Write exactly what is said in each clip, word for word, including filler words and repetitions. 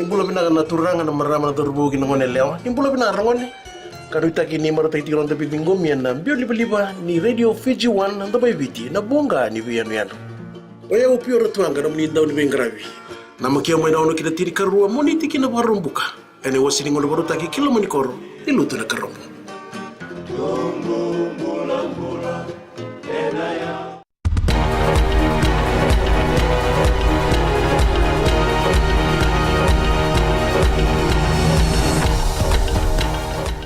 Ni bula vinaka na turaga, na marama, na cauravou kei na goneyalewa. Ni bula vinaka ragone. Ka nuitaki ni marautaki tiko na noda veiciqomi ena biau livaliva ni Radio Fiji One, na Domo i Viti, na voqa ni veiyanuyanu. O yau Pio Ratuaqa, nomuni dau ni veiqaravi. Namakia mai na ono ki na tinikarua, Moniti ki na Vakaraubuka. Ena iwase ni gauna vakarautaki ki loma ni koro, i Lotu Nakarobo.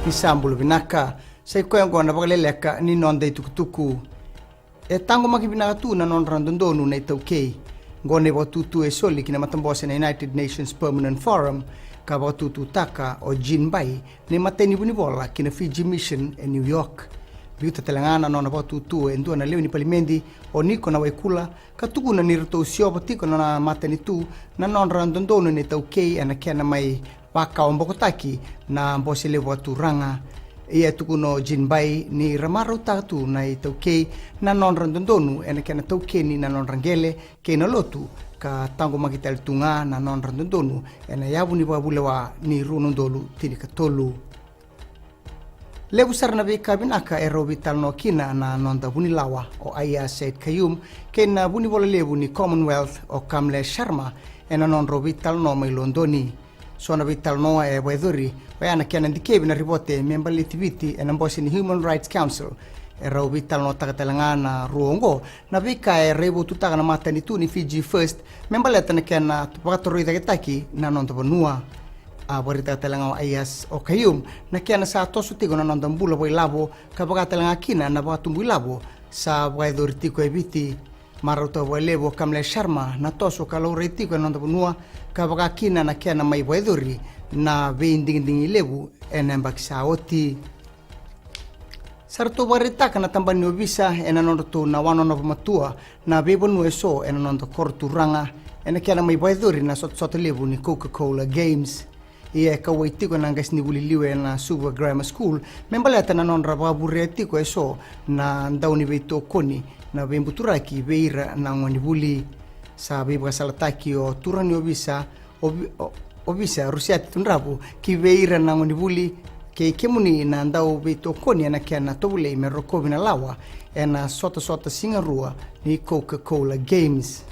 Ni sa bula vinaka, sa i koya oqo na vakaleleka ni noda itukutuku. E taqomaki vinaka tu na nodra dodonu na iTaukei. Oqo na ivakatutu e soli ki na matabose na United Nations Permanent Forum, ka vakatututaka o Jean Bai, na imatai ni vunivola ki na Fiji Mission e New York. Biuta tale ga na nona vakatutu e dua na lewe ni palimedi, o Niko Nawaikula, ka tukuna ni ratou siova tiko na matanitu na nodra dodonu na iTaukei ena kena mai vakawabokotaki na bose levu vakaturaga. Ia e tukuna o Jean Bai ni ra marautaka tu na iTaukei na nodra dodonu ena kena taukeni na nodra qele kei na lotu, ka taqomaki tale tu ga na nodra dodonu ena yavu ni vakavulewa ni rua na udolu tinikatolu. Levu sara na veika vinaka e rau veitalanoa kina na noda vunilawa o Aiyaz Sayed-Khaiyum kei na vunivola levu ni Commonwealth o Kamlesh Sharma ena nodrau veitalanoa mai Lodoni. So na veitalanoa e vakayacori oya na kena dikevi na ripote me baleti Viti ena bose ni Human Rights Council. E rau veitalanoataka tale ga na rua oqo na veika e raivotutaka na matanitu ni Fiji First me baleta na kena vakatorocaketaki na noda vanua. A vakaraitaka tale ga o Aiyaz o Khaiyum na kena sa toso tiko na noda bula vakailavo, ka vaka tale ga kina na vakatubu ilavo sa vakayacori tiko e Viti. Marautaka vakalevu o Kamlesh Sharma na toso ka laurai tiko ena noda vanua, ka vaka kina na kena mai vakayacori na veidigidigi levu ena yabaki sa oti. Sa ratou vakaraitaka na tabana ni ovisa ena nodratou na wanonova matua na veivanua eso ena noda koro turaga ena kena mai vakayacori na sotasota levu ni Coca-Cola Games. Ia e kauwai tiko na qasenivuli liu ena Suva Grammar School me baleta na nodra vakavurea tiko eso na dau ni veitokoni na veibuturaki vei ira na gonevuli. Sa veivakasalataki o turaga ni ovisa, ovi-, o-, ovisa Rusiati Tudravu, ki vei ira na gonevuli kei kemuni na dau veitokoni ena kena tovolei me rokovi na lawa ena sotasota siga rua ni Coca-Cola Games.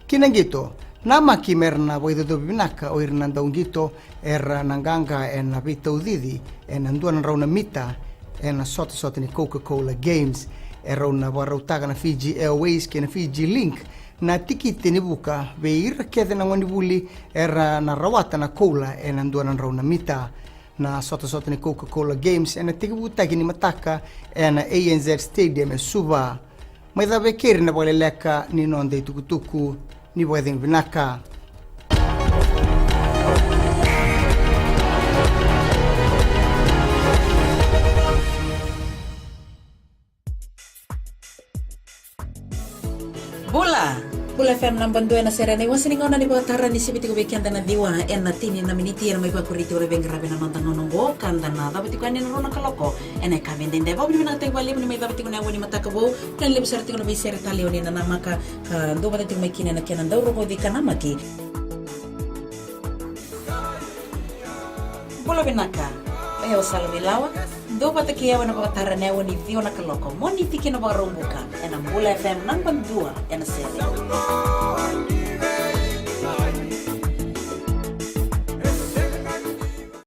Ki na qito, namaki me ra na vakaicocovi vinaka o ira na dauqito era na qaqa ena veitaucici ena dua na drau na mita ena sotasota ni Coca-Cola Games. E rau na vakarautaka na Fiji Airways kei na Fiji Link na tikite ni vuka vei ira kece na gonevuli era na rawata na koula ena dua na drau na mita. Na sotasota ni Coca-Cola Games ena tekivutaki ni mataka ena A N Z Stadium e Suva. Mai cava e keri na vakaleleka ni noda itukutuku. Ni vakacegu vinaka. Bula! Bula F M naba dua ena sere, ena iwase ni gauna ni vakatara ni sivi tiko vei keda na ciwa ena tini na miniti, ena mai vakuri tiko na veiqaravi ena noda gauna oqo, ka da na cava tiko yani ena rua na kaloko ena yakavi edaidai. Vakavinavinakataki vakalevu ni mai cava tiko na aua ni mataka vou. Kena levu sara tiko na veisere talei o ni nanamaka ka dua vata tiko mai kina ena kena dau rogoci ka namaki. Bula vinaka. O yau Sala Vilawa. Dua vata kei au ena vakatara ena aua ni ciwa na kaloko, Moniti ki na Vakaraubuka, ena Bula F M naba dua ena sere.